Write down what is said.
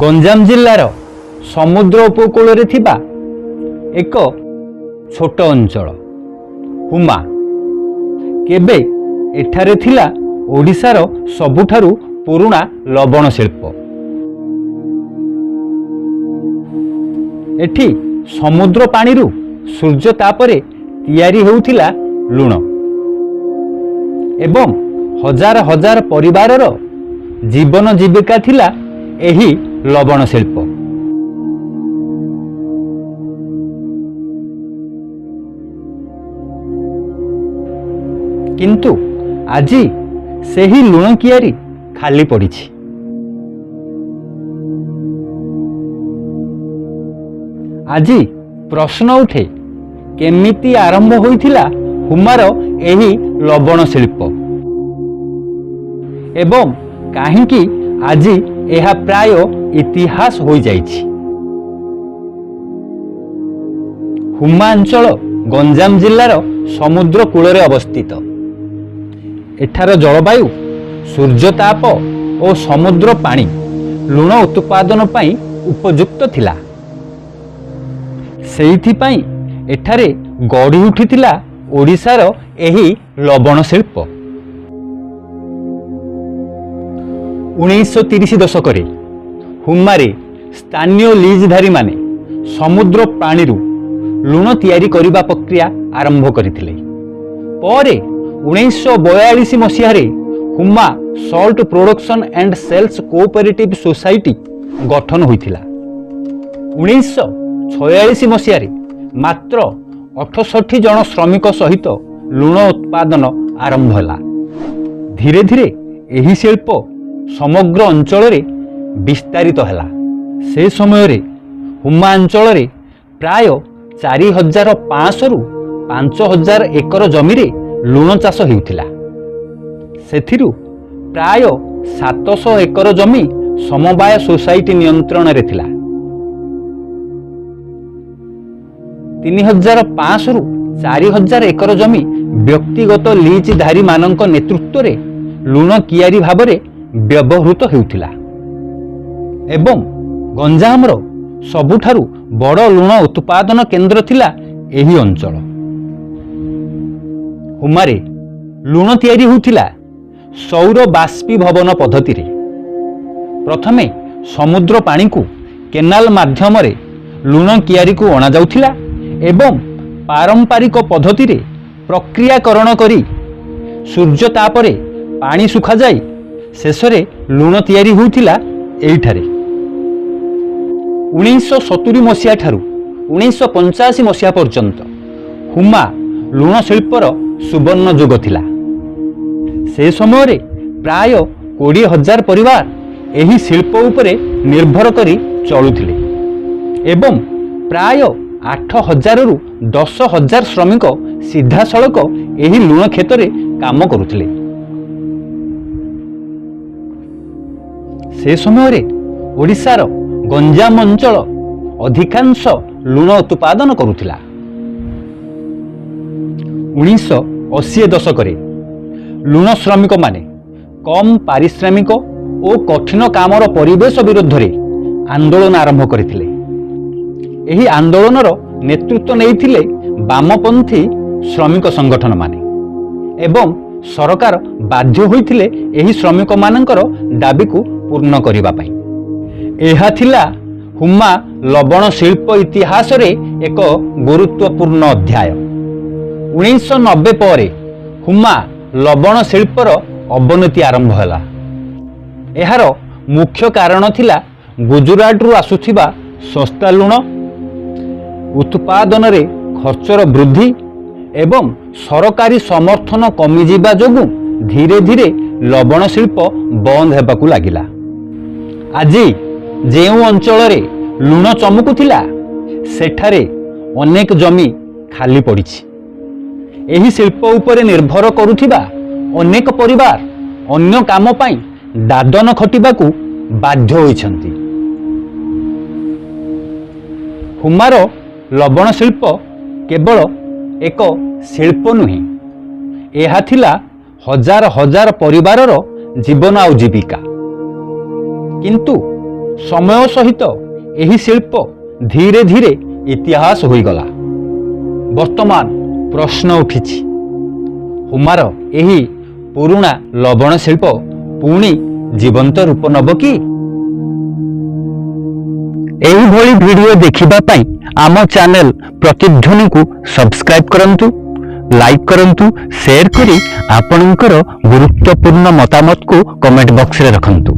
ଗଞ୍ଜାମ ଜିଲ୍ଲାର ସମୁଦ୍ର ଉପକୂଳରେ ଥିବା ଏକ ଛୋଟ ଅଞ୍ଚଳ ହୁମା। କେବେ ଏଠାରେ ଥିଲା ଓଡ଼ିଶାର ସବୁଠାରୁ ପୁରୁଣା ଲବଣ ଶିଳ୍ପ। ଏଠି ସମୁଦ୍ର ପାଣିରୁ ସୂର୍ଯ୍ୟ ତାପରେ ତିଆରି ହେଉଥିଲା ଲୁଣ ଏବଂ ହଜାର ହଜାର ପରିବାରର ଜୀବନ ଜୀବିକା ଥିଲା ଏହି ଲବଣ ଶିଳ୍ପ। କିନ୍ତୁ ଆଜି ସେହି ଲୁଣ କିଆରି ଖାଲି ପଡ଼ିଛି। ଆଜି ପ୍ରଶ୍ନ ଉଠେ, କେମିତି ଆରମ୍ଭ ହୋଇଥିଲା ହୁମାର ଏହି ଲବଣ ଶିଳ୍ପ ଏବଂ କାହିଁକି ଆଜି ଏହା ପ୍ରାୟ ଇତିହାସ ହୋଇଯାଇଛି? ହୁମା ଅଞ୍ଚଳ ଗଞ୍ଜାମ ଜିଲ୍ଲାର ସମୁଦ୍ର କୂଳରେ ଅବସ୍ଥିତ। ଏଠାର ଜଳବାୟୁ, ସୂର୍ଯ୍ୟତାପ ଓ ସମୁଦ୍ର ପାଣି ଲୁଣ ଉତ୍ପାଦନ ପାଇଁ ଉପଯୁକ୍ତ ଥିଲା। ସେଇଥିପାଇଁ ଏଠାରେ ଗଢ଼ି ଉଠିଥିଲା ଓଡ଼ିଶାର ଏହି ଲବଣ ଶିଳ୍ପ। 1930 ଦଶକରେ ହୁମାରେ ସ୍ଥାନୀୟ ଲିଜ୍ଧାରୀମାନେ ସମୁଦ୍ର ପାଣିରୁ ଲୁଣ ତିଆରି କରିବା ପ୍ରକ୍ରିୟା ଆରମ୍ଭ କରିଥିଲେ। ପରେ 1942 ମସିହାରେ Huma Salt Production and Sales Cooperative Society ଗଠନ ହୋଇଥିଲା। 1946 ମସିହାରେ ମାତ୍ର 68 ଜଣ ଶ୍ରମିକ ସହିତ ଲୁଣ ଉତ୍ପାଦନ ଆରମ୍ଭ ହେଲା। ଧୀରେ ଧୀରେ ଏହି ଶିଳ୍ପ ସମଗ୍ର ଅଞ୍ଚଳରେ ବିସ୍ତାରିତ ହେଲା। ସେ ସମୟରେ ହୁମା ଅଞ୍ଚଳରେ ପ୍ରାୟ 4500ରୁ 5000 ଏକର ଜମିରେ ଲୁଣ ଚାଷ ହେଉଥିଲା। ସେଥିରୁ ପ୍ରାୟ 700 ଏକର ଜମି ସମବାୟ ସୋସାଇଟି ନିୟନ୍ତ୍ରଣରେ ଥିଲା। 3500ରୁ 4000 ଏକର ଜମି ବ୍ୟକ୍ତିଗତ ଲିଜ୍ଧାରୀମାନଙ୍କ ନେତୃତ୍ୱରେ ଲୁଣ କିଆରି ଭାବରେ ବ୍ୟବହୃତ ହେଉଥିଲା ଏବଂ ଗଞ୍ଜାମର ସବୁଠାରୁ ବଡ଼ ଲୁଣ ଉତ୍ପାଦନ କେନ୍ଦ୍ର ଥିଲା ଏହି ଅଞ୍ଚଳ। ହୁମାରେ ଲୁଣ ତିଆରି ହେଉଥିଲା ସୌର ବାଷ୍ପୀଭବନ ପଦ୍ଧତିରେ। ପ୍ରଥମେ ସମୁଦ୍ର ପାଣିକୁ କେନାଲ ମାଧ୍ୟମରେ ଲୁଣ କିଆରିକୁ ଅଣାଯାଉଥିଲା ଏବଂ ପାରମ୍ପରିକ ପଦ୍ଧତିରେ ପ୍ରକ୍ରିୟାକରଣ କରି ସୂର୍ଯ୍ୟ ତାପରେ ପାଣି ଶୁଖାଯାଇ ଶେଷରେ ଲୁଣ ତିଆରି ହେଉଥିଲା ଏଇଠାରେ। 1970 ମସିହା ଠାରୁ 1985 ମସିହା ପର୍ଯ୍ୟନ୍ତ ହୁମା ଲୁଣ ଶିଳ୍ପର ସୁବର୍ଣ୍ଣ ଯୁଗ ଥିଲା। ସେ ସମୟରେ ପ୍ରାୟ 20,000 ପରିବାର ଏହି ଶିଳ୍ପ ଉପରେ ନିର୍ଭର କରି ଚଳୁଥିଲେ ଏବଂ ପ୍ରାୟ 8000ରୁ 10,000 ଶ୍ରମିକ ସିଧାସଳଖ ଏହି ଲୁଣ କ୍ଷେତରେ କାମ କରୁଥିଲେ। ସେ ସମୟରେ ଓଡ଼ିଶାର ଗଞ୍ଜାମ ଅଞ୍ଚଳ ଅଧିକାଂଶ ଲୁଣ ଉତ୍ପାଦନ କରୁଥିଲା। 1980 ଦଶକରେ ଲୁଣ ଶ୍ରମିକମାନେ କମ୍ ପାରିଶ୍ରମିକ ଓ କଠିନ କାମର ପରିବେଶ ବିରୁଦ୍ଧରେ ଆନ୍ଦୋଳନ ଆରମ୍ଭ କରିଥିଲେ। ଏହି ଆନ୍ଦୋଳନର ନେତୃତ୍ୱ ନେଇଥିଲେ ବାମପନ୍ଥୀ ଶ୍ରମିକ ସଂଗଠନମାନେ ଏବଂ ସରକାର ବାଧ୍ୟ ହୋଇଥିଲେ ଏହି ଶ୍ରମିକମାନଙ୍କର ଦାବିକୁ ପୂର୍ଣ୍ଣ କରିବା ପାଇଁ। ଏହା ଥିଲା ହୁମା ଲବଣ ଶିଳ୍ପ ଇତିହାସରେ ଏକ ଗୁରୁତ୍ୱପୂର୍ଣ୍ଣ ଅଧ୍ୟାୟ। 1990 ପରେ ହୁମା ଲବଣ ଶିଳ୍ପର ଅବନତି ଆରମ୍ଭ ହେଲା। ଏହାର ମୁଖ୍ୟ କାରଣ ଥିଲା ଗୁଜୁରାଟରୁ ଆସୁଥିବା ଶସ୍ତା ଲୁଣ, ଉତ୍ପାଦନରେ ଖର୍ଚ୍ଚର ବୃଦ୍ଧି ଏବଂ ସରକାରୀ ସମର୍ଥନ କମିଯିବା ଯୋଗୁଁ ଧୀରେ ଧୀରେ ଲବଣ ଶିଳ୍ପ ବନ୍ଦ ହେବାକୁ ଲାଗିଲା। ଆଜି ଯେଉଁ ଅଞ୍ଚଳରେ ଲୁଣ ଚମକୁଥିଲା, ସେଠାରେ ଅନେକ ଜମି ଖାଲି ପଡ଼ିଛି। ଏହି ଶିଳ୍ପ ଉପରେ ନିର୍ଭର କରୁଥିବା ଅନେକ ପରିବାର ଅନ୍ୟ କାମ ପାଇଁ ଦାଦନ ଖଟିବାକୁ ବାଧ୍ୟ ହୋଇଛନ୍ତି। ହୁମାର ଲବଣ ଶିଳ୍ପ କେବଳ ଏକ ଶିଳ୍ପ ନୁହେଁ, ଏହା ଥିଲା ହଜାର ହଜାର ପରିବାରର ଜୀବନ ଆଉ ଜୀବିକା। କିନ୍ତୁ ସମୟ ସହିତ ଏହି ଶିଳ୍ପ ଧୀରେ ଧୀରେ ଇତିହାସ ହୋଇଗଲା। ବର୍ତ୍ତମାନ ପ୍ରଶ୍ନ ଉଠିଛି, ହୁମାର ଏହି ପୁରୁଣା ଲବଣ ଶିଳ୍ପ ପୁଣି ଜୀବନ୍ତ ରୂପ ନେବ କି? ଏହିଭଳି ଭିଡ଼ିଓ ଦେଖିବା ପାଇଁ ଆମ ଚ୍ୟାନେଲ ପ୍ରତିଧ୍ୱନିକୁ ସବସ୍କ୍ରାଇବ୍ କରନ୍ତୁ, ଲାଇକ୍ କରନ୍ତୁ, ସେୟାର କରି ଆପଣଙ୍କର ଗୁରୁତ୍ୱପୂର୍ଣ୍ଣ ମତାମତକୁ କମେଣ୍ଟ ବକ୍ସରେ ରଖନ୍ତୁ।